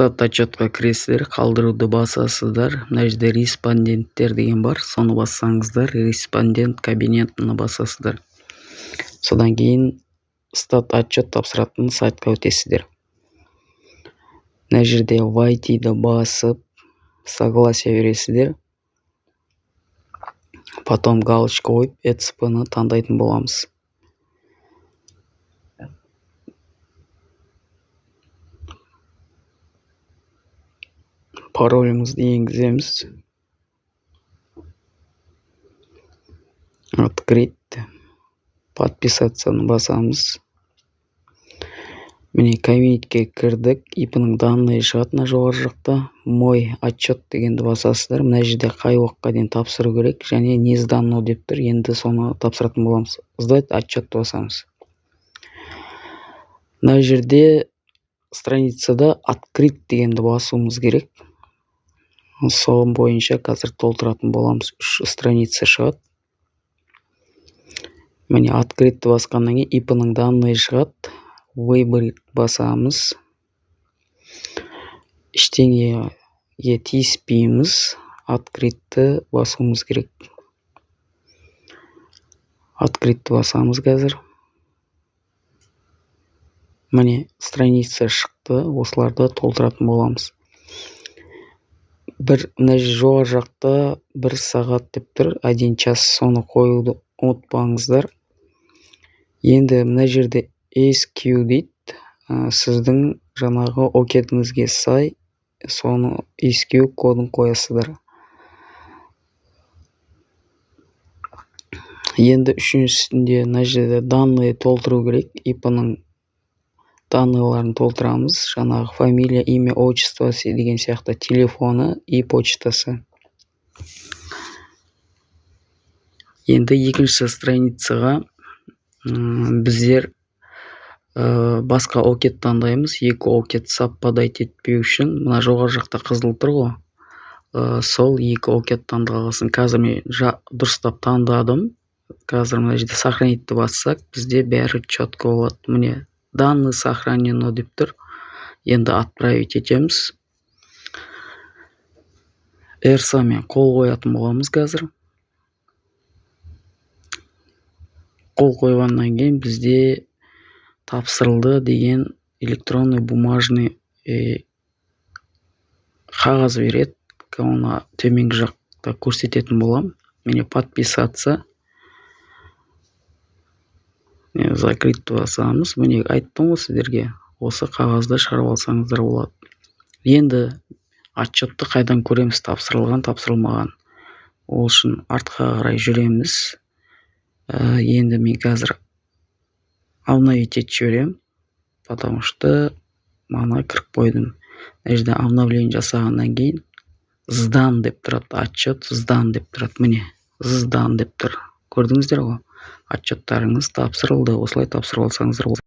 Стат отчетқа кіресіздер, қалдыруды басасыздар. Мына жерде «Респонденттер» деген бар, соны бассаңыздар, «Респондент кабинетіні» басасыздар. Содан кейін стат отчет тапсыратын сайтқа өтесіздер. Мына жерде «Войти»ді басып, согласие бересіздер. Потом галочка қойып, ЭЦП ны таңдайтын боламыз. Паролімізді енгіземіз. Открыть, подписаться басамыз. Міне, кабинетке кірдік. ИП ның данные шығады. Мына жоғары жақта «Мой отчет» дегенді басасыздар. Мына жерде қай уақытқа дейін тапсыру керек және «Не сдано» деп тұр. Енді соны тапсыратын боламыз. «Сдать отчет» басамыз. Мына жерде страницада «Открыть» дегенді басуымыз керек. Сол бойынша қазір толтыратын боламыз. Үш страница шығады. Міне, «Открыть» басқаннан кейін ИП ның данные шығады. «Выбрать» басамыз, ештеңеге тиіспейміз, «Открыть» басуымыз керек. «Открыть» басамыз қазір. Міне, страница шықты. Осыларды толтыратын боламыз. Бір мына жоғары жақта «бір сағат» деп тұр, «один час», соны қоюды ұмытпаңыздар. Енді мына жерде SQ дейді. Сіздің жаңағы ОКЭДіңізге сай соны SQ кодын қоясыздар. Енді үшіншісінде мына жерде данные толтыру керек. ИП ның данныйларын толтырамыз: жаңағы фамилия, имя, отчество деген сияқты, телефоны и почтасы. Енді екінші страницаға біздер басқа ОКЭД таңдаймыз, екі ОКЭД совпадать етпеу үшін. Мына жоғары жақта қызыл тұр ғой, сол екі ОКЭД таңдалғасын. Қазір мен дұрыстап таңдадым. Қазір мына жерде «Сохранить» бассақ, бізде бәрі четко болады. Міне, «Данные сохранено» деп тұр. Енді «Отправить» етеміз. RSA мен қол қоятын боламыз. Қазір қол қойғаннан кейін бізде тапсырылды деген электронный бумажный қағаз береді. Оны төменгі жақта көрсететін боламын. Міне, «Подписаться», «Закрыть» басамыз. Міне, айттым ғой сіздерге, осы қағазды шығарып алсаңыздар болады. Енді отчетты қайдан көреміз, тапсырылған, тапсырылмаған? Ол үшін артқа қарай жүреміз. Енді мен қазір обновить етіп жіберемін, потому что мана кіріп қойдым. Мына жерде обновление жасағаннан кейін «Сдан» деп тұрады, «Отчет сдан» деп тұрады. Міне, «Сдан» деп тұр, көрдіңіздер ғой. Отчеттарыңыз тапсырылды. Осылай тапсырып алсаңыздар.